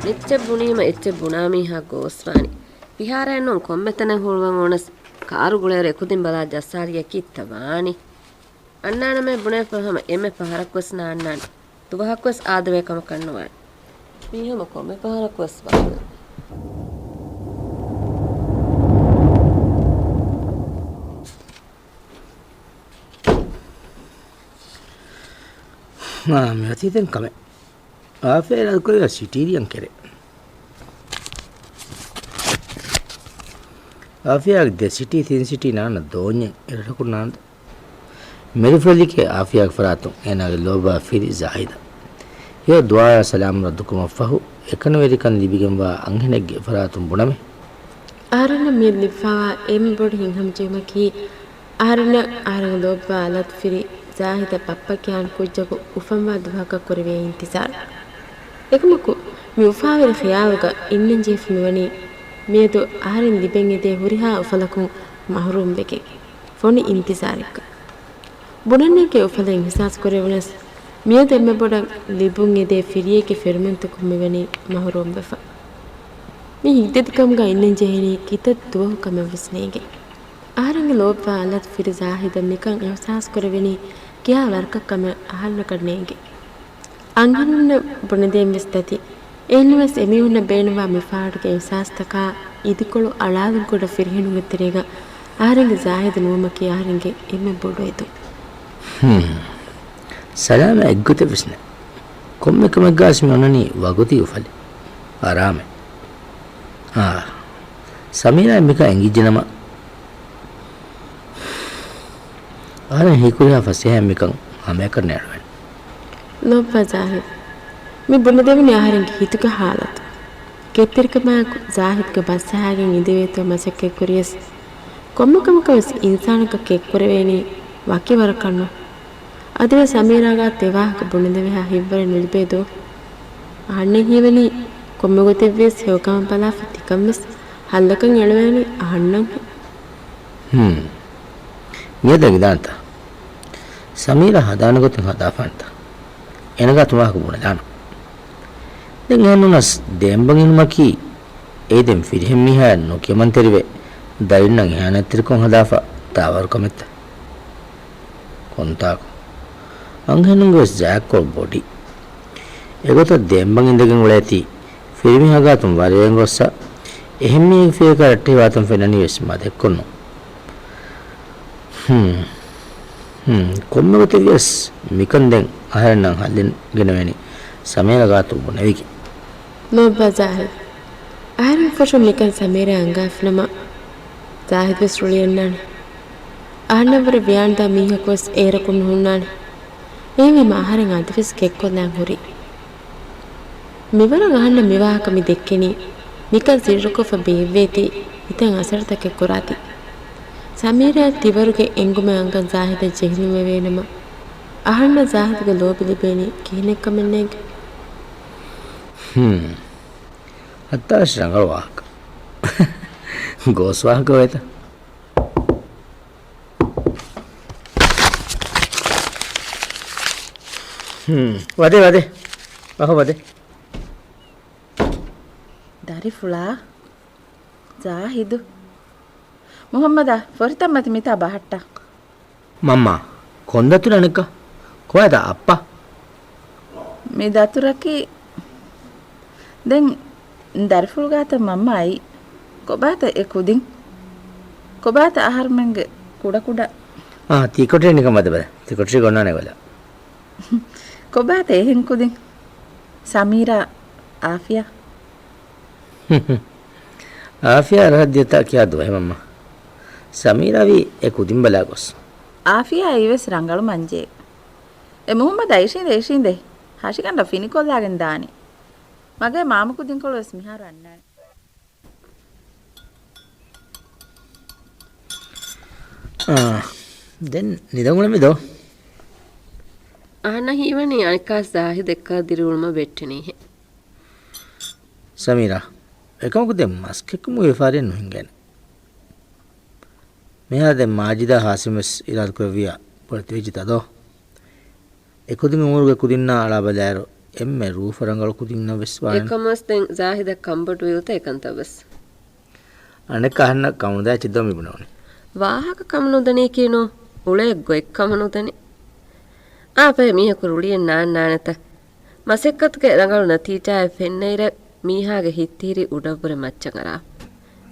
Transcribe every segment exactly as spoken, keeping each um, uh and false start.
އެއްޗެއް ބުނީމަ އެއްޗެއް ބުނާ މީހާ ގޯސްވާނީ. ފިހާރައެއްނޫން ކޮންމެ ތަނެއް ހުޅުވަން އޮނަސް ކާރު ގުޅޭއިރު އެކުދިން ބަލާ ޖައްސާލިޔަ ކީއްތަ ވާނީ؟ އަންނާނަމޭ ބުނެފަ ހަމަ އެންމެ ފަހަރަކުވެސް ނާންނާނެ. ދުވަހަކުވެސް އާދަވޭ ކަމަކަށް ނުވާނެ. މީ ހަމަ ކޮންމެ ފަހަރަކުވެސް ވާހަކަ. އާ، މި އޮތީ ދެން ކަމެއް. އާފިޔާ އިރާދަކުރެއްވިޔާ ސިޓީރިއަން ކެރޭ. އާފިޔާގެ ދެ ސިޓީ ތިން ސިޓީ ނާންނަ ދޯންޏެއް އެރަށަކުން ނާންދެ. މެދުފުޅެލިކޭ އާފިޔާގެ ފަރާތުން އޭނާގެ ލޯބިވާ ފިރި ޒާހިދަށް. ހެޔޮ ދުޢާއާ ސަލާމް ރައްދުކުރުމަށްފަހު، އެކަނިވެރިކަން ލިބިގެންވާ އަންހެނެއްގެ ފަރާތުން ބުނަމޭ. އަހަރެންނަށް މިއަދު ލިބިފައިވާ އެންމެ ބޮޑު ހިތްހަމަޖެހުމަކީ، އަހަރެންނަށް އަހަރެންގެ ލޯބިވާ އަލަށް ފިރި ޒާހިދަށް ބައްޕަ ކިޔާން ކުއްޖަކު އުފަންވާ ދުވަހަކަށް ކުރެވޭ އިންތިޒާރު. އެކަމަކު، މި އުފާވެރި ޚިޔާލުގަ އިންނަންޖެހިފަ މިވަނީ، މިއަދު އަހަރެން ލިބެން އެދޭ ހުރިހާ އުފަލަކުން މަހުރޫމްވެގެން. ފޮނި އިންތިޒާރެއްގަ. ބުނަންނޭނގެ އުފަލެއް އިހްސާސް ކުރެވުނަސް، މިއަދު އެންމެ ބޮޑަށް ލިބުން އެދޭ ފިރިއެއްގެ ފެރުމަންތަކުން މިވަނީ މަހުރޫމްވެފަ. މި ހިތްދަތިކަމުގަ އިންނަން ޖެހެނީ ކިތައް ދުވަހު ކަމެއްވެސް ނޭނގެ. އަހަރެންގެ ލޯބިވާ އަލަށް ފިރި ޒާހިދަށް މިކަން އިހްސާސް ކުރެވެނީ ކިހާ ވަރަކަށް ކަމެއް އަހަންނަކަށް ނޭނގެ. އަންހެނުންނަށް ބުނެދޭން ވެސް ދަތި. އެހެންނަމަވެސް އެމީހުންނަށް ބޭނުންވާ މި ފާޑުގެ އިހްސާސްތަކާ އިދިކޮޅު އަޅާލުން ކުޑަ ފިރިހެނުންގެ ތެރޭގަ އަހަރެންގެ ޒާހިދު ނުވުމަކީ އަހަރެންގެ އެންމެ ބޮޑު އެދުން. ހުން. ސަލާމަތް އެއްގޮތެއް ވެސް ނެތް. ކޮންމެ ކަމެއްގަސް މި އޮންނަނީ ވަގުތީ އުފަލެއް. އަރާމެއް. އާ. ސަމީރާ މިކަން އެނގިއްޖެނަމަ، އަހަރެން ހީކުރިހާ ފަސޭހައިން މިކަން ހަމަޔަކަށް ނޭޅުވޭނެ. ލޯބިވާ ޒާހިދް، މި ބުނެދެވުނީ އަހަރެންގެ ހިތުގެ ހާލަތު. ކެތްތެރިކަމާއެކު ޒާހިދްގެ ބަސް ޖަހާގެން އިނދެވޭތޯ މަސައްކަތް ކުރިޔަސް، ކޮންމެ ކަމަކަށް ވެސް އިންސާނަކަށް ކެތްކުރެވޭނީ ވަކި ވަރަކަށް ނޫން. އަދިވެސް ސަމީރާގާ ތި ވާހަކަ ބުނެދެވިހާ ހިތްވަރެއް ނުލިބޭ ދޯ؟ އަހަންނަށް ހީވަނީ ކޮންމެ ގޮތެއްވިޔަސް ހެޔޮކަމަށް ބަލާފަ ތިކަން ވެސް ހައްލަކަށް އެޅުވޭނީ އަހަންނަށް. ހުން. މިއަދު އެނގިދާނެތަ؟ ސަމީރާ ހަދާނެ ގޮތެއް ހަދާފާނެތަ؟ އޭނަގާ ތި ވާހަކަ ބުނެދާނަން. ދެން އެހެންނޫނަސް ދޭންބަން އިނުމަކީ އެއީ ދެން ފިރިހެން މީހާއަށް ނުކިޔަމަންތެރިވެ، ދަރިންނަށް އިހާނެތްތެރިކަން ހަދާފަ ދާވަރު ކަމެއްތަ؟ ކޮންތާކު؟ އަންހެނުންގެ ވެސް ޒާތްކޮޅު ބޮޑި. އެގޮތަށް ދޭންބަން އިނދެގެން އުޅޭތީ، ފިރިމީހާގާތުން ވަރުވެގެން ގޮއްސަ، އެހެން މީހެއްގެ ފިޔަކާ ރައްޓެހިވާތަން ފެންނަނީ ވެސް މަދެއްކޮށް ނޫން. ހުން. ހުން. ކޮންމެ ގޮތެއްވިޔަސް މިކަން ދެން އަހަރެންނަށް ހައްލެއް ގެނެވޭނީ ސަމީރާ ގާތު ބުނެވިގެން. ލޯބިވާ ޒާހިދް. އަހަރެން ފުށު މިކަން ސަމީރާ އަންގާފިނަމަ، ޒާހިދް ވެސް ރުޅިއަންނާނެ. އަހަންނަށްވުރެ ވިޔާނުދާ މީހަކު ވެސް އޭރަކުން ނުހުންނާނެ. އެހެންވީމަ އަހަރެން އަދިވެސް ކެތްކޮށްލާން ހުރި. މިވަރަށް އަހަންނަށް މިވާހަކަ މި ދެއްކެނީ، މިކަން ސިއްރުކޮށްފަ ބޭއްވޭތީ، ހިތަށް އަސަރުތަކެއް ކުރާތީ. ސަމީރާ ތިވަރުގެ އެންގުމެއް އަންގަން ޒާހިދަށް ޖެހިލުންވެވޭނަމަ، އަހަންނަށް ޒާހިދުގެ ލޯބި ލިބޭނީ ކިހިނެއްކަމެއް ނޭނގެ. ހުން. ހައްތާވެސް ރަނގަޅު ވާހަކަ. ގޯސް ވާހަކަ ވޭތަ؟ ހުން. ވަދެ، ވަދެ. އަހަ، ވަދެ. ދަރިފުޅާ؟ ޒާހިދު؟ މުހައްމަދާ، ފޮރިތައްމަތި މިތާ ބަހައްޓާ. މަންމާ، ކޮން ދަތުރެއް އަނެއްކާ؟ ކޮބާތަ އައްޕަ؟ މި ދަތުރަކީ، ދެން ދަރިފުޅުގާތަ މަންމާ އައީ؟ ކޮބާތަ އެ ކުދިން؟ ކޮބާތަ އަހަރުމެންގެ ކުޑަކުޑަ؟ އާ، ތިކޮޓަރި ނިކަން ވަދެ ބަލަ. ތިކޮޓަރި ގޮންނާނެ ގޮލަ. ކޮބާތަ އެހެން ކުދިން؟ ސަމީރާ، އާފިޔާ. އާފިޔާ ރަހަ ދިޔަތާ ކިޔާ ދުވަހެއް މަންމާ. ސަމީރާވީ އެ ކުދިން ބަލާ ގޮސް. އާފިޔާ އެއީވެސް ރަނގަޅު މަންޖެއެއް. އެ މުހައްމަދާ އިށީނދެ، އިށީނދެ. ހަށިގަނޑަށް ފިނިކޮށްލާގެން ދާނީ. މަގޭ މާމަ ކުދިންކޮޅު ވެސް މިހާރު އަންނާނެ. އާ، ދެން ނިދަން އުޅެމި ދޯ. އަހަންނަށް ހީވަނީ އަނެއްކާސް ޒާހިދު އެއްކާ ދިރިއުޅުމަށް ވެއްޓެނީހެން. ސަމީރާ، އެކަމަކު ދެން މަސްކެއްކުމުގެ ވިޔަފާރިއެއް ނުހިނގޭނެ. މިހާރު ދެން މާޖިދާ ހާސިމް ވެސް އިރާދަކުރެއްވިއްޔާ ބޮޑެތިވެއްޖެތަ ދޯ؟ އެކުދިން އުމުރުގެ ކުދިންނާ އަޅާބަލާއިރު، އެންމެ ރޫފަ ރަނގަޅު ކުދިންނަށް ވެސް ވާނެ. އެކަމަސް ދެން ޒާހިދަށް ކަންބޮޑުވި އޮތަ އެކަންތައް ވެސް. އަނެއްކާ އަހަންނަށް ކަމުނުދާ އެއްޗެއް ދޯ މިބުނެވުނީ. ވާހަކަ ކަމުނުދަނީކީނު އުޅޭ ގޮތް ކަމުނުދަނީ. އާ ފަހެ މީހަކު ރުޅިއެއް ނާންނާނެތަ؟ މަސައްކަތުގެ ރަނގަޅު ނަތީޖާއެއް ފެންނައިރެއް މީހާގެ ހިތްތިހިރި އުޑަށްވުރެ މައްޗަށް އަރާ.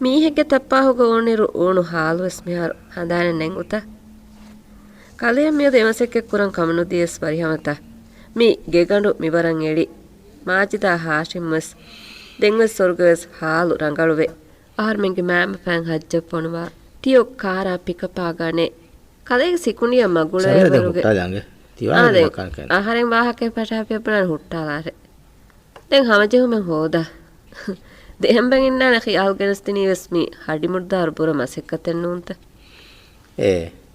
މީހެއްގެ ތައްޕާހުގަ އުޅުނިރު އުޅުނު ހާލުވެސް މިހާރު ހަނދާނެއް ނެތް އޮތަ؟ ކަލެއަށް މިއަދު އެމަސައްކަތް ކުރަން ކަމުނުދިޔަސް ވަރިހަމަތަ؟ މި ގެގަނޑު މިވަރަށް އެޅި. މާޖިދާ ހާޝިމްވެސް ދެންވެސް ސޮރުގަވެސް ހާލު ރަނގަޅުވެ. އަހަރުމެންގެ މައިންބަފައިން ހައްޖަށް ފޮނުވާ. ތިޔޮ ކާރާ ޕިކަޕާ ގަނޭ. ކަލޭގެ ސިކުނޑިއަށް މަގުޅޭ ސަމީރާ ދެން ވަރުގެ. ހުއްޓާލާނގެ. ތިވާނެ އާ، ދެން ދެމަކާން ކަން. އަހަރެން ވާހަކައެއް ފަށާފިއްޔަ ބުނާނެ ހުއްޓާލާށޭ. ދެން ހަމަޖެހުމެއް ހޯދާ. ދެހެންބަ އިންނާނެ ޚިޔާލު ގެނެސްދިނީވެސް މީ ހަޑިމުޑުދާރު ބުރަ މަސައްކަތެއް ނޫންތަ؟ އޭ،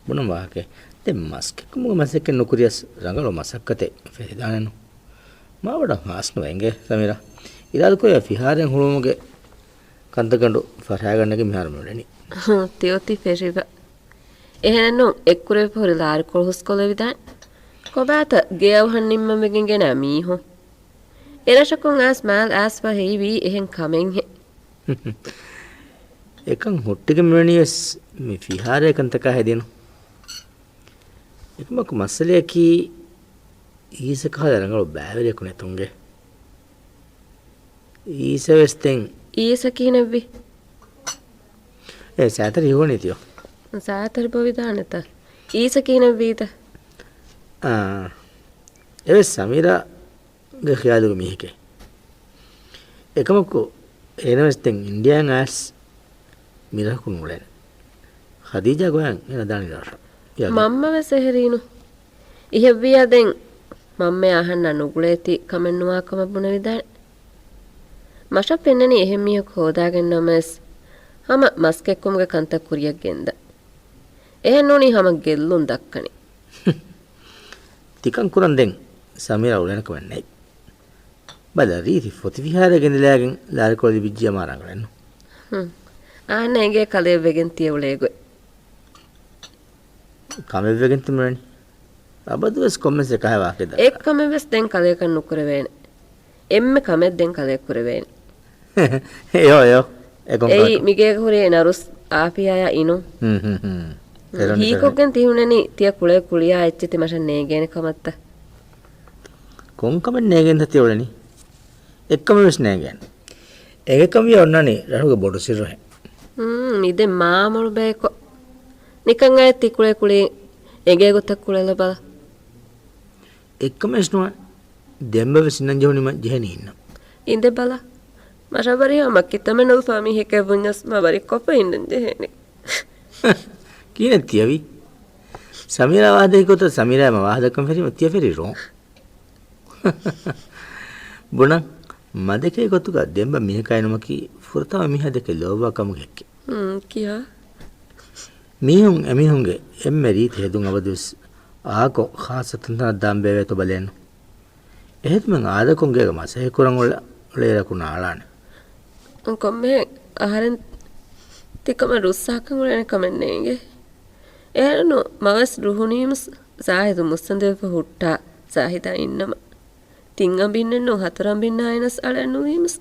ބުނަން ވާހަކައެއް. ދެން މަސްކެއްކުމުގެ މަސައްކަތް ނުކުރިޔަސް ރަނގަޅު މަސައްކަތެއް ފެށިދާނެނު. މާބޮޑަށް ހާސްނުވޭ އިނގޭ ސަމީރާ. އިރާދަކުރެއްވިޔާ ފިހާރައިން ހުޅުވުމުގެ ކަންތައްގަނޑު ފަށާގަންނަގެން މިހާރު މިއުޅެނީ. ހުން، ތިއޮތީ ފެށިބަ. އެހެނެއްނު އެއްކުރެވިފަ ހުރި ލާރިކޮޅު ހުސްކޮށްލެވިދާނެ. ކޮބާތަ ގެއަށް އަވަހަށް ނިންމަން ވެގެން ގެނަ މީހުން. އެރަށަކުން އައިސް މާލް އައިސްފަ ހެއިވީ އެހެން ކަމެއްހެން. އެކަން ހުއްޓިގެން މިވެނީވެސް މި ފިހާރައި ކަންތަކާ ހެދިނު. އެކަމަކު މައްސަލަޔަކީ އީސަ ކަހަލަ ރަނގަޅު ބައިވެރިޔަކު ނެތުންގެ. އީސަ ވެސް ދެން. އީސަ ކިހިނެއްވީ؟ އޭ ސާތަރި ހީވަނީ ތިޔޯ. ސާތަރި ބޮވިދާނެތަ؟ އީސަ ކިހިނެއްވީތަ؟ އާ، އެވެސް ސަމީރާގެ ޚިޔާލުގެ މީހެކޭ. އެކަމަކު އޭނަވެސް ދެން އިންޑިޔާއިން އައިސް މިރަށަކު ނޫޅޭނެ. ޚަދީޖާ ގޮޔަށް އޭނަ ދާނީ ރަށަށް. ޔާ ދެން. މަންމަވެސް އެހެރީނު. އިހެއްވިޔާ ދެން މަންމަޔާ އަހަންނާ ނުގުޅޭތީ ކަމެއް ނުވާކަމަށް ބުނެވިދާނެ. މަށަށް ފެންނަނީ އެހެން މީހަކު ހޯދާގެން ނަމަވެސް، ހަމަ މަސްކެއްކުމުގެ ކަންތައް ކުރިޔަށް ގެންދަ. އެހެން ނޫނީ ހަމަ ގެއްލުން ދައްކަނީ. ތިކަން ކުރަން ދެން ސަމީރާ އުޅޭނެ ކަމެއް ނެތް. ބަލަ، ރީތި ފޮތި ފިހާރައި ގެންދިލައިގެން ލާރިކޮޅު ލިބިއްޖިޔާ މާ ރަނގަޅެއްނު. ހުން. އަހަންނަށް އެނގޭ ކަލެއަށް ވެގެން ތިޔަ އުޅޭ ގޮތް. ކަމެއް ވެގެން ތި މިއުޅެނީ. އަބަދުވެސް ކޮންމެސް އެކަހަ ވާހަކަ ދައްކާ. އެއްކަމެއް ވެސް ދެން ކަލޭކަށް ނުކުރެވޭނެ. އެންމެ ކަމެއް ދެން ކަލޭ ކުރެވޭނެ. އެޔޯ، އެޔޯ. އެކޮން އެއީ ކަހަލަ. މިގޭގަ ހުރި ނަރުސް އާފިޔާޔާ އިނުން. ހުން، ހުން، ހުން. ހުން. ފެރުނި، ހީކޮށްގެން ފެރުނި. ތިހުންނަނީ ތިޔަ ކުޅޭ ކުޅިޔާ އެއްޗެއް ތި މަށަށް ނޭނގޭނެ ކަމަށްތަ؟ ކޮން ކަމެއް ނޭނގެންތަ ތި އުޅެނީ؟ އެއްކަމެއް ވެސް ނޭނގޭނެ. އެނގޭކަމިޔާ އޮންނާނީ ރަށުގެ ބޮޑު ސިއްރުހެން. ހުން، މި ދެ މާމޮޅު ބަޔަކު. ނިކަން އައި ތި ކުޅޭ ކުޅި އެނގޭ ގޮތަށް ކުޅެލަބަލަ. އެއްކަމެއް ވެސް ނުވާ. ދެންބަ ވެސް އިންނަން ޖެހުނީމަ ޖެހެނީ އިންނަ. އިނދެ ބަލަ. މަށަށް ވަރިހަމަ ކިތަމެއް ނުލުފާ މީހެކޭ ބުންޏަސް މަ ވަރި ކޮފަ އިންނަން ޖެހޭނެ. ކިހިނެއް ތިޔަވީ؟ ސަމީރާ ވާހަކަ ދެކި ގޮތަށް ސަމީރާ މަ ވާހަކަ ދައްކަން ފެށީމަ ތިޔަ ފެށީ ރޯ. ބުނަން، މަ ދެކޭ ގޮތުގަ ދެންބަ މީހަކާ އިނުމަކީ ފުރަތަމަ މީހާ ދެކެ ލޯބިވާ ކަމުގެ ހެއްކެއް. ހުން، ކިހާ؟ މީހުން އެމީހުންގެ އެންމެ ރީތި ހެދުން އަބަދުވެސް އާކޮށް ޚާއްޞަ ތަންތަނަށް ދާން ބޭވޭތޯ ބަލޭނު. އެހެދުމެއް އާދަކޮށް ގޭގަ މަސައްކަތް ކުރަން އުޅޭ، އުޅޭ އިރަކު ނާޅާނެ. ކޮންމެހެން އަހަރެން ތިކަމަށް ރުއްސާކަން އުޅޭނެ ކަމެއް ނޭނގެ. އޭރުނު މަވެސް ރުހުނީމުސް ޒާހިދު މުއްސަނދިވެފަ ހުއްޓާ ޒާހިދާ އިންނަމަ. ތިން އަނބިންނެއްނު ހަތަރު އަނބިންނާ އިނަސް އަޅެއް ނުވީމުސް.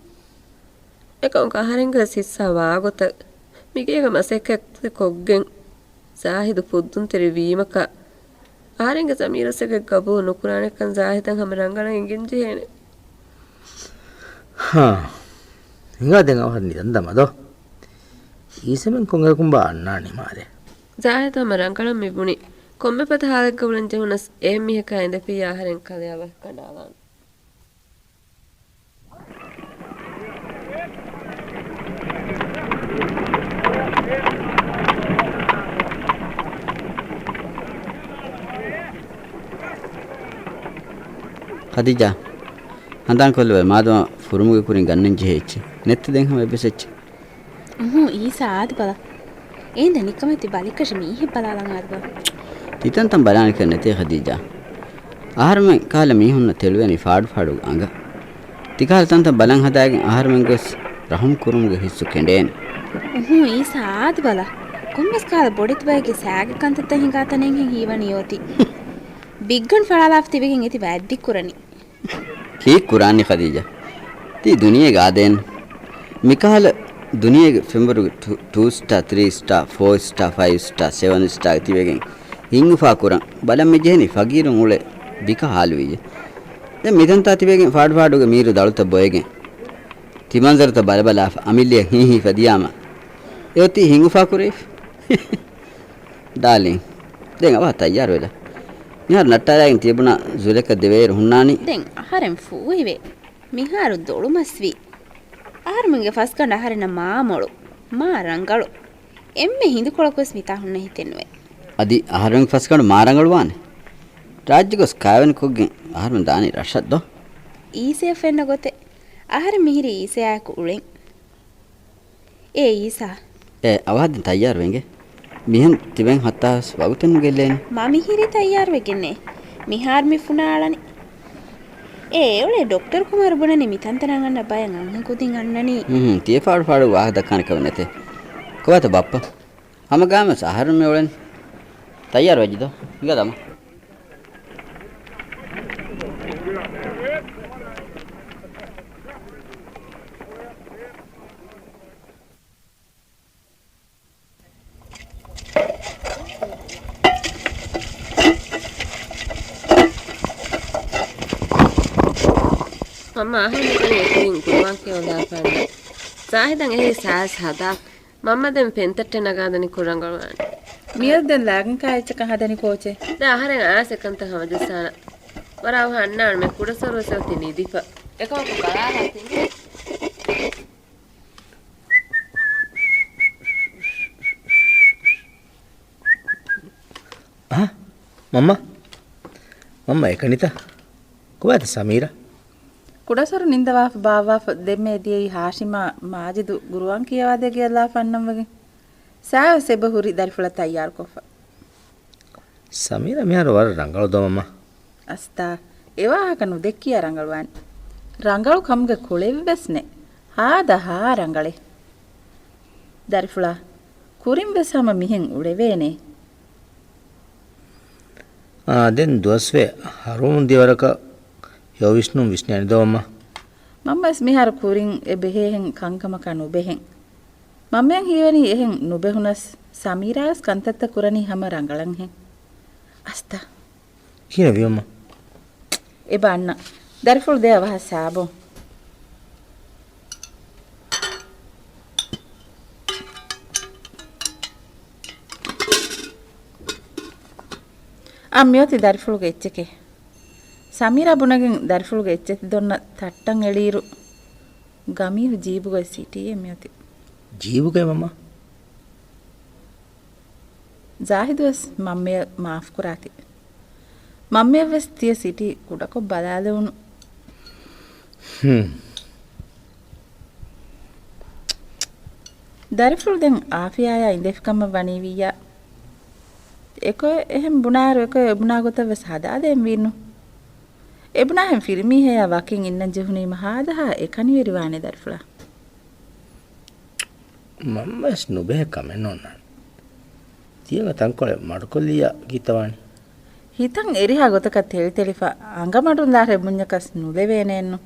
އެކަމަކު އަހަރެންގެ ހިއްސާ ވާގޮތަށް މިގޭގަ މަސައްކަތް ކޮށްގެން ޒާހިދު ފުއްދުންތެރި ވީމަކަށް، އަހަރެންގެ ޒަމީރަށް އެކަން ގަބޫލު ނުކުރާނެކަން ޒާހިދަށް ހަމަ ރަނގަޅަށް އެނގެން ޖެހޭނެ. ހާ. ހިނގާ ދެން އަވަހަށް ނިދަން ދަމަދޯ. އީސަމެން ކޮންއިރަކުންބާ އަންނާނީ މާލެ. ޒާހިދު ހަމަ ރަނގަޅަށް މި ބުނި. ކޮންމެ ފަދަ ހާލެއްގަ އުޅެން ޖެހުނަސް އެހެން މީހަކާ އިނދެފިއްޔާ އަހަރެން ކަލެއަށް އަވަހަށް ކަނޑާލާނެ. ޚަދީޖާ، ހަނދާންކޮށްލަވޭ، މާދަމާ ފުރުމުގެ ކުރިން ގަންނަން ޖެހޭ އެއްޗެއް ނެތްތަ ދެން ހަމަ އެއްވެސް އެއްޗެއް؟ އުހު، އީސާ އާދެ ބަލަ. އޭންދެ ނިކަމެތި ބަލިކަށި މީހެއް ބަލާލަން އާދެ ބަލަ. ތިތަންތަން ބަލާނެކަން ނެތޭ ޚަދީޖާ. އަހަރުމެން ކަހަލަ މީހުންނަށް ތެޅުވޭނީ ފާޑު ފާޑުގެ އަނގަ. ތިކަހަލަ ތަންތަން ބަލަން ހަދާގެން އަހަރުމެން ގޮސް ރަހުމް ކުރުމުގެ ހިއްސު ކެނޑޭނެ. އުހު، އީސާ އާދެ ބަލަ. ކޮންމެސް ކަހަލަ ބޮޑެތި ބައެއްގެ ސައިގެ ކަންތައްތައް ހިނގާ ތަނެއްހެން ހީވަނީ އޮތީ. ބިއްގަން ފަޅާލާފަ ތިބެގެން އެތި ވައްދި ކުރަނީ. ކީއްކުރާނީ ޚަދީޖާ؟ ތީ ދުނިޔޭގަ އާދޭން. މިކަހަލަ ދުނިޔޭގެ ފެންވަރުގެ ޓޫ، ޓޫ ސްޓާ، ތްރީ ސްޓާ، ފޯ ސްޓާ، ފައިވް ސްޓާ، ސެވަން ސްޓާގެ ތިބެގެން ހިތްއުފާ ކުރަން ބަލަން މިޖެހެނީ ފަގީރުން އުޅޭ ބިކަ ހާލުވިއްޔަ. ދެން މިތަންތާ ތިބެގެން ފާޑުފާޑުގެ މީރު ދަޅުތައް ބޮއެގެން ތިމަންޒަރުތައް ބަލަބަލާފަ އަމިއްލިއަށް ހީހީ ފަދިޔާމަ އެއޮތީ ހިތްއުފާ ކުރެވިފަ. ޑާލިން، ދެން އަވަހަށް ތައްޔާރުވެލަ. މިހާރު ނައްޓާލާގެން ތިޔަބުނާ ޒުލޭކަ ދެވޭއިރު ހުންނާނީ. ދެން އަހަރެން ފޫހިވޭ. މިހާރު ދޮޅުމަސްވީ. އަހަރުމެންގެ ފަސްގަނޑު އަހަރެންނަށް މާ މޮޅު، މާ ރަނގަޅު. އެންމެ ހިނދުކޮޅަކުވެސް މިތާ ހުންނަ ހިތެއްނުވޭ. އަދި އަހަރުމެންގެ ފަސްގަނޑު މާ ރަނގަޅުވާނެ. ރާއްޖޭގަ ގޮސް ކާވެނިކޮށްގެން އަހަރުމެން ދާނީ ރަށަށް ދޯ؟ އީސައަށް ފެންނަ ގޮތެއް. އަހަރެން މިހިރީ އީސައާއެކު އުޅެން. އޭ އީސާ. އޭ އަވަހަށް ދެން ތައްޔާރުވެ އިނގޭ. މިހެން ތިބެން ހައްތާވެސް ވަގުތެއް ނުގެއްލޭނެ. މަ މިހިރީ ތައްޔާރުވެގެންނޭ. މިހާރު މި ފުނާޅަނީ. އޭ އެއުޅޭ ޑޮކްޓަރު ކުމާރު ބުނަނީ މިތަންތަނަށް އަންނަ ބަޔަށް އަންހެން ކުދިން އަންނަނީ. ހުން، ހުން، ތިޔަ ފާޑު ފާޑު ވާހަކަ ދައްކާނެ ކަމެއް ނެތޭ. ކޮބާތަ ބައްޕަ؟ ހަމަ ގާމަސް އަހަރުން މި އުޅެން. ތައްޔާރު ވެއްޖެތޯ؟ ހިނގާ ދަމާ. މަންމަ އަހަރެން މިދަނީ އެކުދިން ގުރުއާން ކިޔަވަން ދާފައިން. ޒާހިދަށް އެހީ ސާސް ހަދާ. މަންމަ ދެން ފެންތައްޓެއް ނަގާދަނީ ކުރަނގަޅުވާނެ. މިއަދު ދެން ލާގަން ކާ އެއްޗަކަށް ހަދަނީ ކޯޗެއް؟ ދެން އަހަރެން އާސް އެކަންތައް ހަމަޖައްސާނަން. ވަރަށް އަވަހަށް އަންނާނަމޭ ކުޑަސޮރު ވެސް އޮތީ ނިދިފަ. އެކަމަކު ބަލާލާ ތިން. އަހަ، މަންމަ. މަންމަ އެކަނިތަ؟ ކޮބާތަ ސަމީރާ؟ ކުޑަސޮރު ނިންދަވާފަ ބާއްވާފަ ދެންމެ އެ ދިޔައީ ހާޝިމާ މާޖިދު ގުރުއާން ކިޔަވާދޭ ގެޔަށް ލާފަ އަންނަން ވެގެން. ސާވެސް އެބަ ހުރި ދަރިފުޅަށް ތައްޔާރުކޮށްފަ. ސަމީރާ މިހާރު ވަރަށް ރަނގަޅު ދޯ މަންމާ. އަސްތާ، އެ ވާހަކަ ނުދެއްކިޔާ ރަނގަޅުވާނެ. ރަނގަޅު ކަމުގެ ކުޅެއްވެސް ނެތް. ހާދަ ހާ ރަނގަޅޭ. ދަރިފުޅާ، ކުރިން ވެސް ހަމަ މިހެން އުޅެވޭނެ. އާ، ދެން ދުވަސްވެ ހަރުވަމުން ދިޔަ ވަރަކަށް ހެޔޮ ވިސްނުން ވިސްނޭނެ ދޯ މަންމާ. މަންމަވެސް މިހާރު ކުރިން އެ ބެހޭހެން ކަންކަމަކާ ނުބެހެން. މަންމައަށް ހީވަނީ އެހެން ނުބެހުނަސް، ސަމީރާވެސް ކަންތައްތައް ކުރަނީ ހަމަ ރަނގަޅަށްހެން. އަސްތާ. ކިހިނެއް ވީ މަންމާ؟ އެބަ އަންނަ. ދަރިފުޅު ދޭ އަވަހަށް ސާބޯ. އާ، މިއޮތީ ދަރިފުޅުގެ އެއްޗެކޭ. ސަމީރާ ބުނެގެން ދަރިފުޅުގެ އެއްޗެތި ދޮންނަ ތައްޓަން އެޅިއިރު، ގަމީހު ޖީބުގައި ސިޓީއޭ މިއޮތީ. ޖީބުގައި މަންމާ؟ ޒާހިދުވެސް މަންމަޔަށް މާފުކުރާތި. މަންމަޔަށްވެސް ތިޔަ ސިޓީ ކުޑަކޮށް ބަލާލެވުނު. ހުން. ދަރިފުޅު ދެން އާފިޔާޔާ އިނދެފިކަމަށް ވަނީވިއްޔާ. އެކޮއެ އެހެން ބުނާއިރު އެކޮއެ އެބުނާ ގޮތަށްވެސް ހަދާދޭން ވީނު. އެބުނާހެން ފިރިމީހަޔާ ވަކިން އިންނަން ޖެހުނީމަ ހާދަހާ އެކަނިވެރިވާނެ ދަރިފުޅާ. މަންމަވެސް ނުބެހޭ ކަމެއް ނޯންނާނެ. ތިޔަނގ ތަންކޮޅެއް މަޑުކޮށްލިއްޔާ ކީއްތަ ވާނީ؟ ހިތަށް އެރިހާ ގޮތަކަށް ތެޅިތެޅިފަ އަނގަމަޑުން ދާށޭ ބުންޏަކަސް ނުލެވޭނެއެއްނު.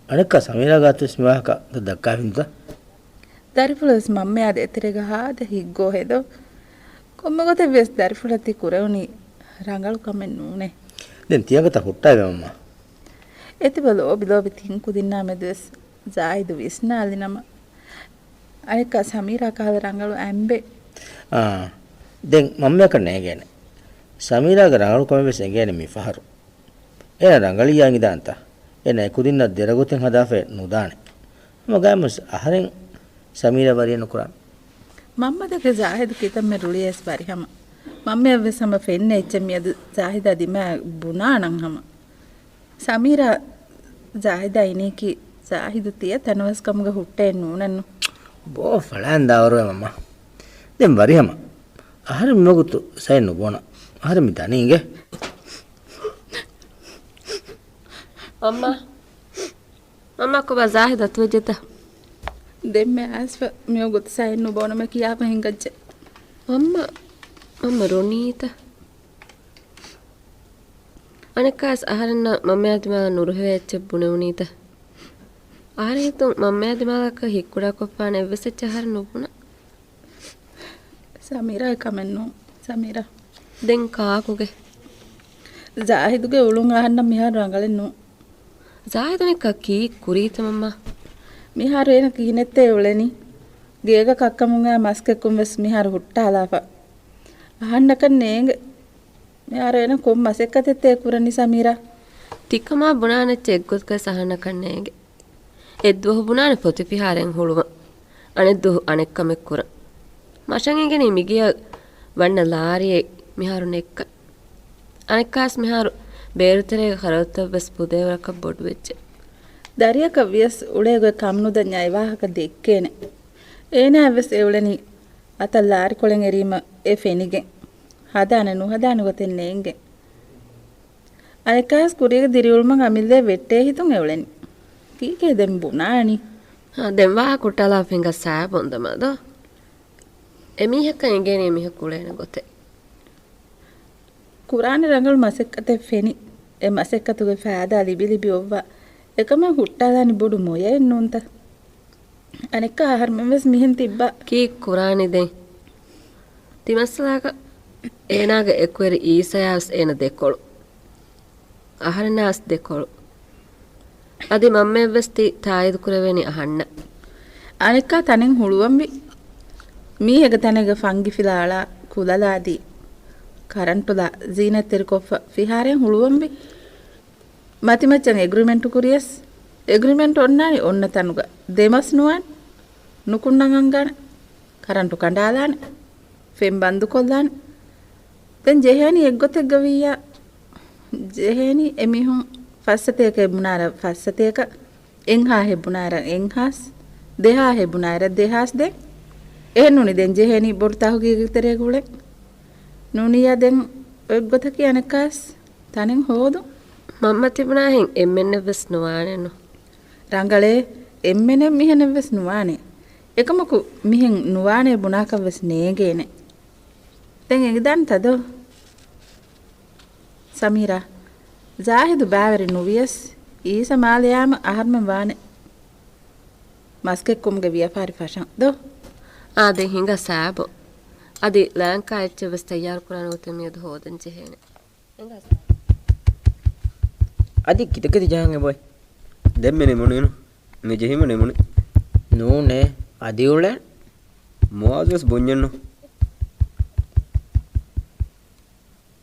އަނެއްކާ ސަމީރާ ގާތުވެސް މިވާހަކަ ދައްކާފިންތަ؟ ދަރިފުޅުވެސް މަންމަޔާ ދޭތެރޭގަ ހާދަ ހިތްގޯހެއް ދޯ. ކޮންމެ ގޮތެއްވިޔަސް ދަރިފުޅަށް ތި ކުރެވުނީ ރަނގަޅު ކަމެއް ނޫނޭ. ދެން ތިޔަނގ ތަން ހުއްޓާލަ މަންމާ. އެތިބަ ލޯބި ލޯބި ތިން ކުދިންނާ މެދުވެސް ޒާހިދު ވިސްނާލިނަމަ. އަނެއްކާ ސަމީރާ ކަހަލަ ރަނގަޅު އަނބެއް. އާ، ދެން މަންމަޔަކަށް ނޭނގޭނެ. ސަމީރާގެ ރަނގަޅުކަމެއްވެސް އެނގޭނެ މިފަހަރު. އޭނަ ރަނގަޅިއްޔާ އިނގިދާންތަ؟ އޭނަ އެކުދިންނަށް ދެރަގޮތެއް ހަދާފައެއް ނުދާނެ. ހަމަގައިމުވެސް އަހަރެން ސަމީރާ ވަރިއެއް ނުކުރާނެ. މަންމަދެކެ ޒާހިދު ކިތަންމެ ރުޅިއައިސް ވަރިހަމަ. މަންމަޔަށްވެސް ހަމަ ފެންނަ އެއްޗެއް މިއަދު ޒާހިދާ ދިމާއަށް ބުނާނަން ހަމަ. ސަމީރާ ޒާހިދާ އިނީކީ ޒާހިދު ތިޔަ ތަނަވަސްކަމުގަ ހުއްޓައެއް ނޫނެއްނު. ބޯ ފަޅާން ދާވަރުވޭ މަންމާ. ދެން ވަރިހަމަ. އަހަރެން މިވަގުތު ސައެއް ނުބޯނަ. އަހަރެން މި ދަނީ އިނގޭ. މަންމާ. މަންމާ ކޮބާ ޒާހިދު އަތުވެއްޖެތަ؟ ދެންމެ އައިސްފަ މިވަގުތު ސައެއް ނުބޯނަމޭ ކިޔާފަ ހިނގައްޖެ. މަންމާ. މަންމާ ރޮނީތަ؟ އަނެއްކާސް އަހަރެންނަށް މަންމަޔާ ދިމާލަށް ނުރުހެވޭ އެއްޗެއް ބުނެވުނީތަ؟ އަހަރެން ހިތުން މަންމަޔާ ދިމާލަކަށް ހިތްކުޑަކޮށްފާނެ އެއްވެސް އެއްޗެއް އަހަރެން ނުބުނާ. ސަމީރާ ކަމެއް ނޫން. ސަމީރާ. ދެން ކާކުގެ؟ ޒާހިދުގެ އުޅުން އަހަންނަށް މިހާރު ރަނގަޅެއް ނޫން. ޒާހިދު ނިކަ ކީއް ކުރީތަ މަންމާ؟ މިހާރު އޭނަ ކިހިނެއްތޭ އުޅެނީ؟ ގޭގަ ކައްކަމުން އާ މަސްކެއްކުން ވެސް މިހާރު ހުއްޓާލާފަ. އަހަންނަކަށް ނޭނގެ. މިހާރު އޭނަ ކޮން މަސައްކަތެއްތޭ ކުރަނީ ސަމީރާ؟ ތިކަމާ ބުނާނެ އެއްޗެއް އެއްގޮތަކަށް އަހަންނަކަށް ނޭނގެ. އެއްދުވަހު ބުނާނެ ފޮތިފިހާރައިން ހުޅުވަން. އަނެއްދުވަހު އަނެއްކަމެއް ކުރަން. މަށަށް އެނގެނީ މިގެއަށް ވަންނަ ލާރިއެއް މިހާރު ނެއްކަން. އަނެއްކާސް މިހާރު ބޭރުތެރޭގެ ޚަރަދުތައްވެސް ބުދޭވަރަކަށް ބޮޑުވެއްޖެ. ދަރިއަކަށް ވިޔަސް އުޅޭގޮތް ކަމުނުދަންޏާ އެވާހަކަ ދެއްކޭނެ. އޭނާއަށްވެސް އެއުޅެނީ އަތަށް ލާރިކޮޅެއް އެރީމަ އެ ފެނިގެން. ހަދާނެ ނުހަދާނެ ގޮތެއް ނޭނގެ. އަނެއްކާސް ކުރީގެ ދިރިއުޅުމަށް އަމިއްލައަށް ވެއްޓޭ ހިތުން އެއުޅެނީ. ކީކޭ ދެން ބުނާނީ؟ ހާ، ދެން ވާހަކަ ހުއްޓާލާފަ ހިނގާ ސާބޯން ދަމާ ދޯ. އެމީހަކަށް އެނގޭނީ އެމީހަކު އުޅޭނެ ގޮތެއް. ކުރާނެ ރަނގަޅު މަސައްކަތެއް ފެނި. އެ މަސައްކަތުގެ ފައިދާ ލިބި ލިބި އޮއްވާ. އެކަމަށް ހުއްޓާލާނީ ބޮޑު މޮޔައެއް ނޫންތަ؟ އަނެއްކާ އަހަރުމެން ވެސް މިހެން ތިއްބާ. ކީއް ކުރާނީ ދެން؟ ތި މައްސަލާގަ އޭނާގެ އެކުވެރި އީސަޔާ ވެސް އޭނަ ދެކޮޅު. އަހަރެންނާސް ދެކޮޅު. އަދި މަންމައަށްވެސް ތި ތާއީދު ކުރެވޭނީ އަހަންނަށް. އަނެއްކާ ތަނެއް ހުޅުވަންވީ. މީހެއްގެ ތަނެއްގަ ފަންގިފިލާ އަޅާ، ކުލަލާދީ، ކަރަންޓުލާ، ޒީނަތްތެރިކޮށްފަ، ފިހާރައިން ހުޅުވަންވީ. މަތިމައްޗަށް އެގްރިމެންޓު ކުރިޔަސް، އެގްރިމެންޓު އޮންނާނީ އޮންނަ ތަނުގަ. ދެމަސް ނުވާނެ، ނުކުންނަން އަންގާނެ، ކަރަންޓު ކަނޑާލާނެ، ފެން ބަންދުކޮށްލާނެ. ދެން ޖެހޭނީ އެއްގޮތެއްގަ ވިއްޔާ، ޖެހޭނީ އެމީހުން ފައްސަތޭކަ ބުނާރަ ފައްސަތޭކަ، އެއްހާހެއް ބުނާރަ އެއްހާސް، ދެހާހެއް ބުނާރަ ދެހާސް. ދެން އެހެންނޫނީ ދެން ޖެހޭނީ ބޮޑު ތަހުގީގެއް ތެރޭގަ އުޅެން. ނޫނިއްޔާ ދެން އޮތްގޮތަކީ އަނެއްކާސް ތަނެއް ހޯދުން. މަންމަ ތިބުނާހެން އެންމެންނެއްވެސް ނުވާނެނު. ރަނގަޅޭ، އެންމެނެއް މިހެނެއްވެސް ނުވާނެ. އެކަމަކު މިހެން ނުވާނޭ ބުނާކަށްވެސް ނޭނގޭނެ. ދެން އެނގިދާނެތަ ދޯ؟ ސަމީރާ، ޒާހިދު ބައިވެރި ނުވިޔަސް، އީސަ މާލެ ޔާމަ އަހަރުމެން ވާނެ މަސްކެއްކުމުގެ ވިޔަފާރި ފަށަން ދޯ؟ އާ، ދެން ހިނގާ ސާބޯ. އަދި ލާންކާ އެއްޗެއްވެސް ތައްޔާރު ކުރާނެ ގޮތެއް މިއަދު ހޯދަން ޖެހޭނެ. އަދި ކިތަކިތި ޖަހަން އެބޮތް. ދެން މި ނިމުނީނު. މި ޖެހީމަ ނިމުނީ. ނޫނޭ، އަދި އުޅޭ. މުއާޒުވެސް ބުންޏެއްނު.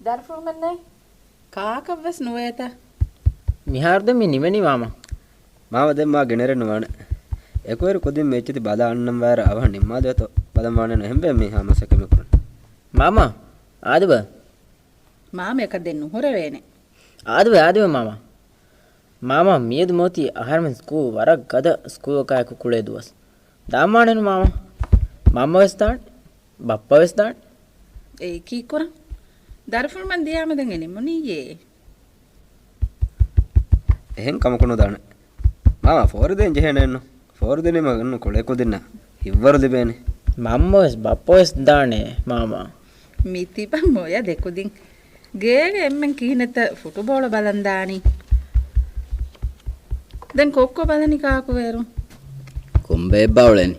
ދަރިފުޅުމެއްނޭ. ކާކަށްވެސް ނުވޭތަ؟ މިހާރު ދެން މި ނިމެނީ މާމަ. މާމަ ދެން މާ ގެނެރެއް ނުވާނެ. އެކުވެރި ކުދިން މި އެއްޗެތި ބަލާ އަންނަން ވާއިރަށް އަވަހަށް ނިންމާލިޔަތޯ ބަލަން ވާނެނު އެހެންވެ މި ހާމަސަކެ މި ކުރަން. މާމަ، އާދެބަ. މާމަޔަކަށް ދެން ނުހުރެވޭނެ. އާދެވެ، އާދެވެ މާމަ. މާމަ، މިއަދު މޯތީ އަހަރެމެން ސްކޫލް ވަރަށް ގަދަ ސްކޫލަކާއެކު ކުޅޭ ދުވަސް. ދާންވާނެނު މާމަ. މަންމަވެސް ދާނެ. ބައްޕަވެސް ދާނެ. އެއީ ކީއްކުރަން؟ ދަރިފުޅުމެން ދިޔާމަ ދެން އެ ނިމުނީއޭ. އެހެން ކަމަކު ނުދާނެ. މާމަ ފޯރި ދޭން ޖެހޭނެއެއްނު. ފޯރި ދިނީމަ އެންނު ކުޅޭ ކުދިންނަށް ހިތްވަރު ލިބޭނެ. މަންމަވެސް ބައްޕަވެސް ދާނެ މާމަ. މި ތިބަ މޮޔަ ދެކުދިން. ގޭގެ އެންމެން ކިހިނެއްތަ ފުޓުބޯޅަ ބަލަން ދާނީ؟ ދެން ކޮއްކޮ ބަލަނީ ކާކު ވޭރު؟ ކޮންބައެއްބާ އުޅެނީ؟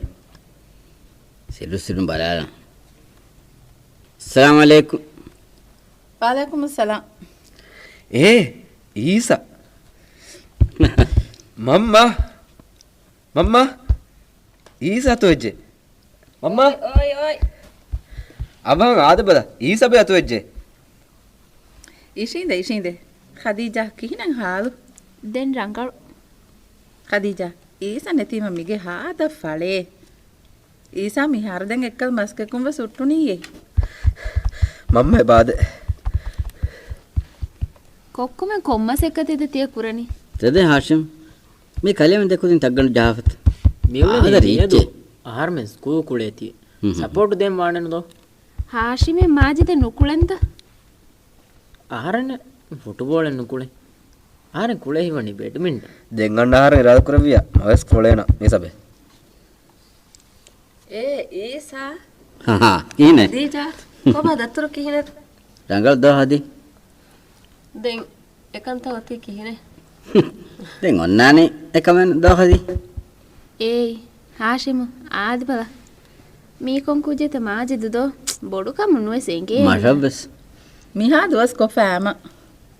ސިއްރު ސިއްރުން ބަލާލަން. އައްސަލާމު ޢަލައިކުމް. ވަޢަލައިކުމުއްސަލާމް. އޭ، އީސާ. މަންމާ. މަންމާ. އީސާ އަތުވެއްޖެ. މަންމާ. އޮއި، އޮއި. އަވަހަށް އާދެބަލަ. އީސާ ބެ އަތުވެއްޖެ. އިށީނދެ، އިށީނދެ. ޚަދީޖާ، ކިހިނެއް ހާލު؟ ދެން ރަނގަޅު. ޚަދީޖާ، އީސާ ނެތީމަ މިގެ ހާދަ ފަޅޭ. އީސާ މިހާރު ދެން އެއްކަލަ މަސްކެއްކުން ވެސް ހުއްޓުނީއޭ. މަންމަ އެބާދެ. ކޮއްކޮމެން ކޮން މަސައްކަތެއްތަ ތިޔަ ކުރަނީ؟ ތެދެ ހާޝިމް. މި ކަލޭމެން ދެކުދިން ތައްގަނޑު ޖަހާފަތަ. މިއުޅެނީ އާދަ މިއަދު ރީއްޗެ. އަހަރުމެން ސްކޫލް ކުޅޭތީ. ހުން، ހުން. ސަޕޯޓް ދޭން ވާނެނު ދޯ؟ ހާޝިމެއް މާޖިދެއް ނުކުޅެންތަ؟ އަހަރެން ފުޓުބޯޅެއް ނުކުޅޭ. އަހަރެން ކުޅޭ ހީވަނީ ބެޑްމިންޓަން. ދެން އަންނަ އަހަރެން އިރާދަ ކުރެއްވިޔާ މަވެސް ކުޅޭނަ މިސަބެ. އޭ އީސާ. ހަހަ، ކިހިނެއް؟ ދީޖާ، ކޮބާ ދަތުރު ކިހިނެއް؟ ރަނގަޅު ދޯ ހަދީ؟ ދެން އެކަންތައް އޮތީ ކިހިނެއް؟ ދެން އޮންނާނީ އެކަމެއް ދޯ ހަދީ. އޭއް، ހާޝިމު، އާދެ ބަލަ. މީ ކޮން ކުއްޖެއްތަ މާޖިދު ދޯ؟ ބޮޑުކަމުން ނުވެސް އެނގޭ. މަށަށްވެސް. މިހާ ދުވަސް ކޮށްފަ އާމަ.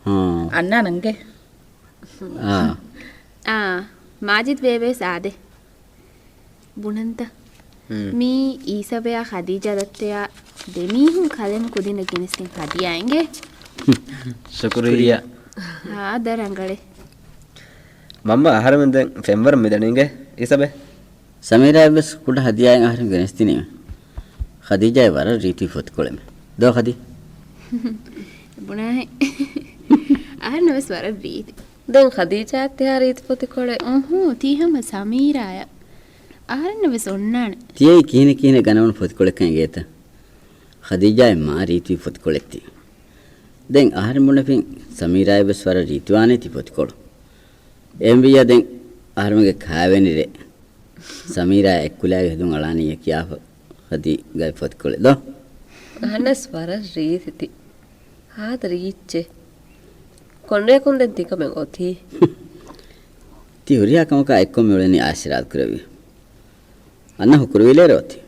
ހާ. އަންނާނަންގެ. އާ. އާ، މާޖިދު ބޭބެ ސާދެ. ބުނަންތަ؟ ހުން. މީ އީސަބެއާ ޚަދީޖާ ދައްތަޔާ ދެމީހުން ކަލޭމެން ކުދިންނަށް ގެނެސްދިން ހަދިޔާ އިނގޭ. ޝުކުރިއްޔާ. ހާދަ ރަނގަޅޭ. މަންމަ އަހަރެމެން ދެން ފެންވަރަށް މިދަނީ އިނގޭ އީސަބެ. ސަމީރާއަށްވެސް ކުޑަ ހަދިޔާއެއް އަހަރެން ގެނެސްދިނީމެ. ޚަދީޖާއަށް ވަރަށް ރީތި ފޮތިކޮޅެއް. ދޯ ޚަދީ؟ ބުނާހެން. އަހަރެންނަށްވެސް ވަރަށް ރީތި. ދެން ޚަދީޖާއަށް ތިހާ ރީތި ފޮތިކޮޅެއް؟ އުނހޫ، ތީ ހަމަ ސަމީރާއަށް. އަހަރެންނަށްވެސް އޮންނާނެ. ތިޔައީ ކިހިނެއް ކިހިނެއް ގަނެވުނު ފޮތިކޮޅެއްކަން އެނގޭތަ؟ ޚަދީޖާއަށް މާ ރީތި ފޮތިކޮޅެއް ތީ. ދެން އަހަރެން ބުނެފިން ސަމީރާއަށްވެސް ވަރަށް ރީތިވާނޭ ތި ފޮތިކޮޅު. އެހެންވިއްޔާ ދެން އަހަރެމެންގެ ކާވެނި ރޭ ސަމީރާ އެއްކުލައިގެ ހެދުން އަޅާނީ ކިޔާފަ ޚަދީ ގައި ފޮތިކޮޅެއް ދޯ؟ އަހަންނަސް ވަރަށް ރީތި ތި. ހާދަ ރީއްޗޭ. ކޮންރެއަކުން ދެން ތިކަމެއް އޮތީ؟ ތި ހުރިހާ ކަމަކާ އެއްކޮށް މިއުޅެނީ އާސި ރާދުކުރެއްވި. އަންނަ ހުކުރުވިލޭރޯ ތި.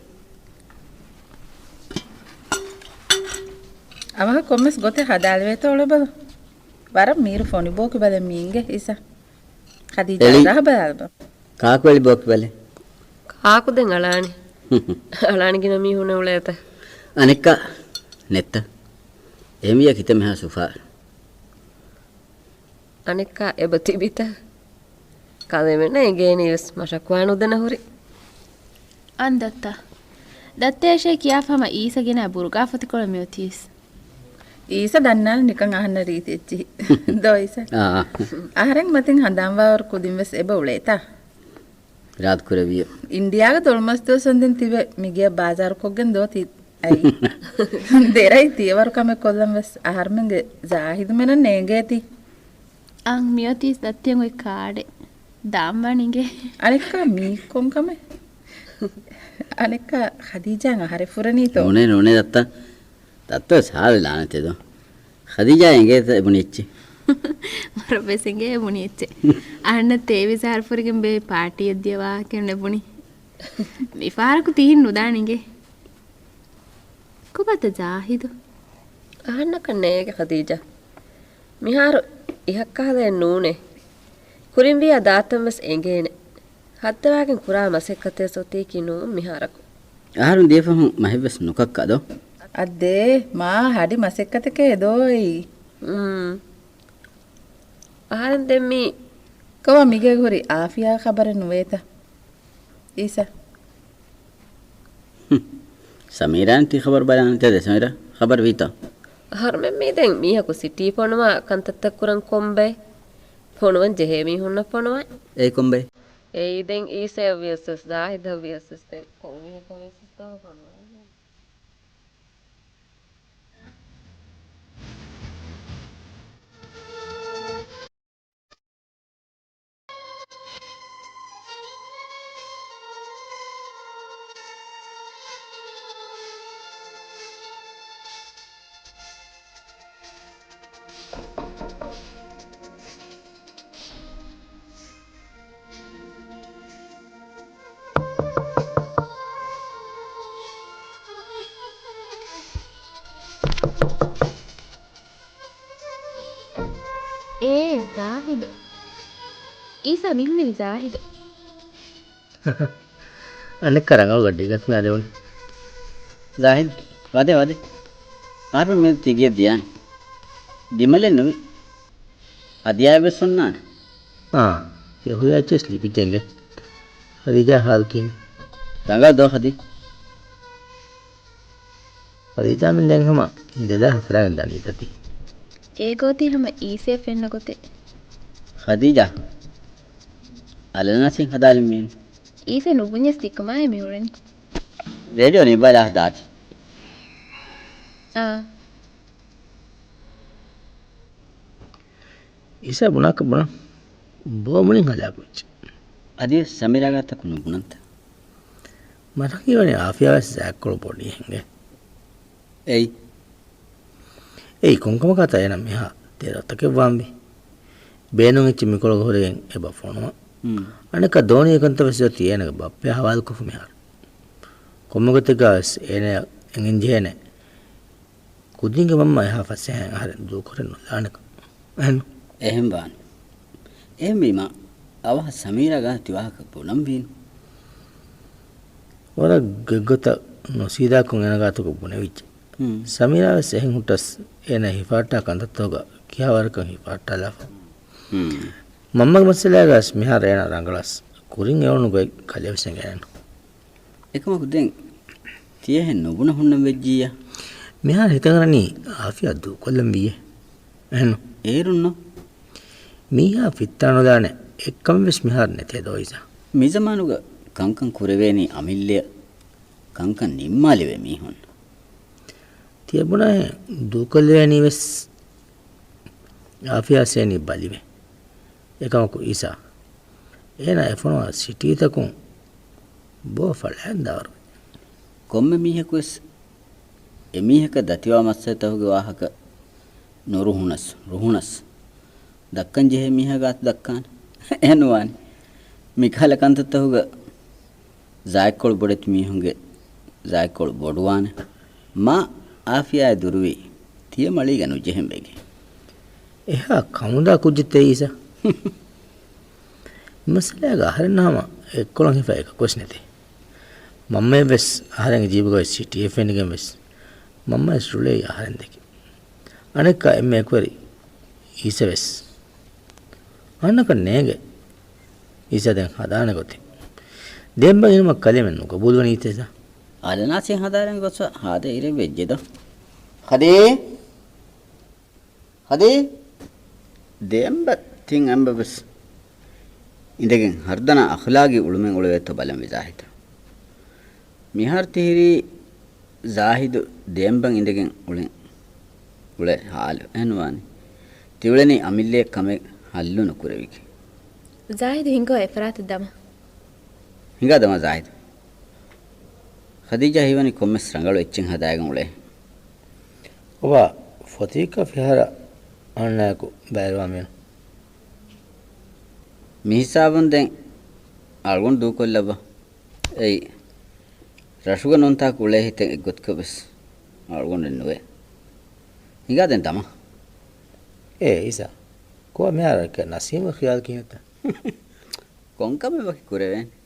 އަވަހަށް ކޮންމެސް ގޮތެއް ހަދާލެވޭތޯ އުޅެބަލަ. ވަރަށް މީރު ފޮނި ބޯކިބަލެއް މީނގެ އީސަ. ޚަދީޖާ އެޅި. ރަހަ ބަލާލަބަ. ކާކު އެޅި ބޯކިބަލެއް. ކާކު ދެން އަޅާނެ. އަޅާނެ ގިނަ މީހުންނެއް އުޅޭތަ. އަނެއްކާ ނެތްތަ؟ އެހެންވިއްޔާ ކިތައް މިހާ ސުފާ. އަނެއްކާ އެބަ ތިބިތަ؟ ކަލޭމެންނަށް އެނގޭނީވެސް މަށަކުވާ ނުދެނަ ހުރި. އަން ދައްތަ. ދައްތަޔަށޭ ކިޔާފަ ހަމަ އީސަ ގެނައި ބުރުގާ ފޮތިކޮޅެއް މިއޮތީސް. އީސަ ދަންނާނެ ނިކަން އަހަންނަށް ރީތި އެއްޗިހި. ދޯ އީސަ؟ އާ. އަހަރެން މަތިން ހަނދާންވާވަރު ކުދިންވެސް އެބަ އުޅޭތަ؟ ރާދު ކުރެވިޔަ. އިންޑިޔާގަ ދޮޅުމަސް ދުވަސް ވަންދެން ތިބެ މިގެއަށް ބާޒާރުކޮށްގެން ދޯ ތި އައީ. ދެރައި ތިޔަވަރު ކަމެއް ކޮށްލަން ވެސް އަހަރުމެންގެ ޒާހިދުމެނަށް ނޭނގޭތީ. އަން މިއޮތީސް ދައްތިއަށް އޮތް ކާޑެއް. ދާންވާން އިނގޭ. އަނެއްކާ މީ ކޮން ކަމެއް؟ އަނެއްކާ ޚަދީޖާއަށް އަހަރެއް ފުރެނީތޯ؟ ނޫނޭ، ނޫނޭ ދައްތަ. ދައްތަ ސާދަ ލާނެތެދޯ. ޚަދީޖާ އެނގޭތަ އެބުނި އެއްޗެއް؟ ވަރަށް ވެސް އެނގޭ އެބުނި އެއްޗެއް. އަހަންނަށް ތޭވީސް އަހަރު ފުރިގެން ބޭ ޕާޓީއެއް ދިޔަ ވާހަކައެއް ނުބުނި. މިފަހަރަކު ތީން ނުދާނެ އިނގޭ. ކޮބާތަ ޒާހިދު؟ އަހަންނަކަށް ނޭގެ ޚަދީޖާ. މިހާރު އިހަށްކަހަލައެއް ނޫނޭ. ކުރިންވިއްޔާ ދާތަން ވެސް އެނގޭނެ. ހައްދަވާގެން ކުރާ މަސައްކަތެއް ސޮތީކީ ނޫން މިހާރަކު. އަހަރުން ދިޔަފަހުން މަހެއްވެސް ނުކައްކާ ދޯ؟ އައްދޭ، މާ ހަޑި މަސައްކަތެކޭ ދޯ އެއީ. އުން. އަހަރެން ދެން މީ. ކޮބާ މިގޭގަ ހުރި އާފިޔާ ޚަބަރެއް ނުވޭތަ؟ އީސަ. ހުން. ސަމީރާއަށް ތި ޚަބަރު ބަލާނެތަ ދޭ ސަމީރާ؟ ޚަބަރު ވީތަ؟ އަހަރުމެން މީ ދެން މީހަކު ސިޓީ ފޮނުވާ ކަންތައްތައް ކުރަން ކޮންބައެއް؟ ފޮނުވަން ޖެހޭ މީހުންނަށް ފޮނުވާ. އެއީ ކޮންބައެއް؟ އެއީ ދެން އީސައަށް ވިޔަސް ވެސް ޒާހިދަށް ވިޔަސް ވެސް ދެން ކޮން މީހަކަށް ވިޔަސް ވެސް ދޯ ފޮނުވާ. އޭ، ޒާހިދު. އީސާ މިހުންނެވި ޒާހިދު. އަނެއްކާ ރަނގަޅު ގަޑިއެއް ގަތުމާ ދެވުނީ. ޒާހިދު، ވަދެ، ވަދެ. އަހަރުމެން މި ތިގެއަށް ދިޔާނީ. ދިމަލެއް ނުވި. ހަދިޔާއެއް ވެސް އޮންނާނެ. އާ، އެ ހުރިހާ އެއްޗެއް ލިބިއްޖެ އިނގޭ. ޚަދީޖާ ހާލު ކިހިނެއް؟ ރަނގަޅު ދޯ ޚަދީ؟ ޚަދީޖާ މި ދެން ހަމަ އިނދެލާ ހަތަރާގެން ދަނީތަ ތި؟ އޭގޯތީ ހަމަ އީސޭ ފެންނަ ގޮތެއް. ޚަދީޖާ، އަލަނާސިން ހަދާލި މީން. އީސޭ ނުބުންޏަސް ތިކަމާއި މި އުޅެނީ. ރޭޑިއޯ ނިބަލާ ދާތި. އާ. އީސާ ބުނާކަށް ބުނަން. ބޯ މުޅިން ހަލާކުވެއްޖެ. އަދިވެސް ސަމީރާގާތަކު ނުބުނަންތަ؟ މަތަކީ ވަނީ އާފިޔާވެސް ޒާތްކޮޅު ބޮޑީ ހިނގޭ. އެއީ. އެއީ ކޮންކަމަކާތަ އޭނަ މިހާ ތެރައަތަކެއް ވާންވީ؟ ބޭނުން އެއްޗެއް މިކޮޅުގަ ހުރެގެން އެބަ ފޮނުވަން. ހުން. އަނެއްކާ ދޯނި އެކަންތައް ވެސް އޮތީ އޭނަގެ ބައްޕަޔާ ހަވާލުކޮށްފަ މިހާރު. ކޮންމެ ގޮތެއްގަ ވެސް އޭނަޔަށް އެނގެން ޖެހޭނެ ކުދިންގެ މަންމަ އެހާ ފަސޭހައިން އަހަރެން ދޫކުރެއް ނުލާނެކަން. އެހެން؟ އެހެން ވާނެ. އެހެންވީމަ، އަވަހަށް ސަމީރާ ގާތު ތި ވާހަކަ ބުނަންވީނު. ވަރަށް ގޮތްގޮތަށް ނުސީދާކޮށް އޭނަ ގާތުގަ ބުނެވިއްޖެ. ހުން. ސަމީރާ ވެސް އެހެން ހުއްޓަސް އޭނަ ހިފާއްޓާ ކަންތައްތަކުގަ ކިހާވަރަކަށް ހިފާއްޓާލާފަ. ހުން. މަންމަގެ މައްސަލައިގަސް މިހާރު އޭނަ ރަނގަޅަސް ކުރިން އެޅުނު ގޮތް ކަލޭ ވެސް އެނގޭނެ. އެކަމަކު ދެން ތިޔަހެން ނުބުނަ ހުންނަން ވެއްޖިއްޔާ؟ މިހާރު ހިތަށް އަރަނީ އާފިޔާ ދޫކޮށްލަން ވީއޭ. އެހެންނު؟ އޭރުންނު. މީހާ ފިއްތާނުލާނެ އެއްކަމެއް ވެސް މިހާރު ނެތޭ ދޯ އީސާ. މިޒަމާނުގަ ކަންކަން ކުރެވޭނީ އަމިއްލަޔަށް ކަންކަން ނިންމާލެވޭ މީހުން. ތިޔަބުނާހެން ދޫކޮށްލެވޭނީ ވެސް އާފިޔާ ސޭނީ ބަލިވެ. އެކަމަކު އީސާ، އޭނާ އެ ފޮނުވާ ސިޓީތަކުން ބޯ ފަޅާން ދާވަރު. ކޮންމެ މީހަކުވެސް އެމީހަކަށް ދަތިވާ މައްސަލަތަކުގެ ވާހަކަ ނުރުހުނަސް، ރުހުނަސް ދައްކަން ޖެހޭ މީހާ ގާތު ދައްކާނެ. އެހެން ނުވާނެ. މިކަހަލަ ކަންތައްތަކުގަ ޒާތްކޮޅު ބޮޑެތި މީހުންގެ ޒާތްކޮޅު ބޮޑުވާނެ. މާ އާފިޔާއާ ދުރުވީ ތިޔަ މަޅީގަ ނުޖެހެން ވެގެން. އެހާ ކަމުދާ ކުއްޖެއްތަ އީސާ؟ މައްސަލައިގަ އަހަރެންނާ ހަމަ އެއްކޮޅަށް ހިފާ އެކަކުވެސް ނެތޭ. މަންމަޔަށްވެސް އަހަރެންގެ ޖީބުގަ ސިޓީއެއް ފެނިގެން ވެސް މަންމަޔަށް ރުޅޭ އަހަރެން ދެކެ. އަނެއްކާ އެންމެ އެކުވެރި އީސަ ވެސް. އަންނަކަން ނޭނގެ. އީސާ ދެން ހަދާނެ ގޮތެއް. ދޭންބަ އިނުމަށް ކަލޭމެން ނުގަބޫލުވަނީތަ އީސާ؟ އަލަނާސި ހަދާނެ ގޮތަށް ހާދަ އިރެއް ވެއްޖެދޯ. ހަދޭ! ހަދޭ! ދޭންބަ ތިން އެންބަ ވެސް އިނދެގެން ހަރުދަނާ އަޚްލާގީ އުޅުމެއް އުޅެވޭތޯ ބަލަން ވި ޒާހިދު. މިހާރު ތިހިރީ ޒާހިދު ދޭންބަން އިނދެގެން އުޅެން އުޅޭ ހާލު އެހެންވާނީ. ތިއުޅެނީ އަމިއްލަޔަށް ކަމެއް ހައްލު ނުކުރެވިގެން. ޒާހިދު ހިނގާ އެފަރާތަށް ދަމާ. ހިނގާ ދަމާ ޒާހިދު. ޚަދީޖާ ހީވަނީ ކޮންމެސް ރަނގަޅު އެއްޗެއް ހަދާގެން އުޅޭ. އޮބާ ފޮތީކަ ފިހާރަ އަންނަޔަކު ބައިވެރިވާ މީނު. މިހިސާބުން ދެން އަޅުގަނޑު ދޫކޮށްލައްވާ. އެއީ، ރަށުގަ ނޫންތާކު އުޅޭ ހިތެއް އެއްގޮތަކަށް ވެސް އަޅުގަނޑެއް ނުވޭ. ހިނގާ ދެން ދަމާ. އޭ އީސާ، ކޮބާ މިހާރު ނަސީމުގެ ޚިޔާލު ކިހިނެއްތަ؟ ކޮންކަމެއް ވަކި ކުރެވޭނެ؟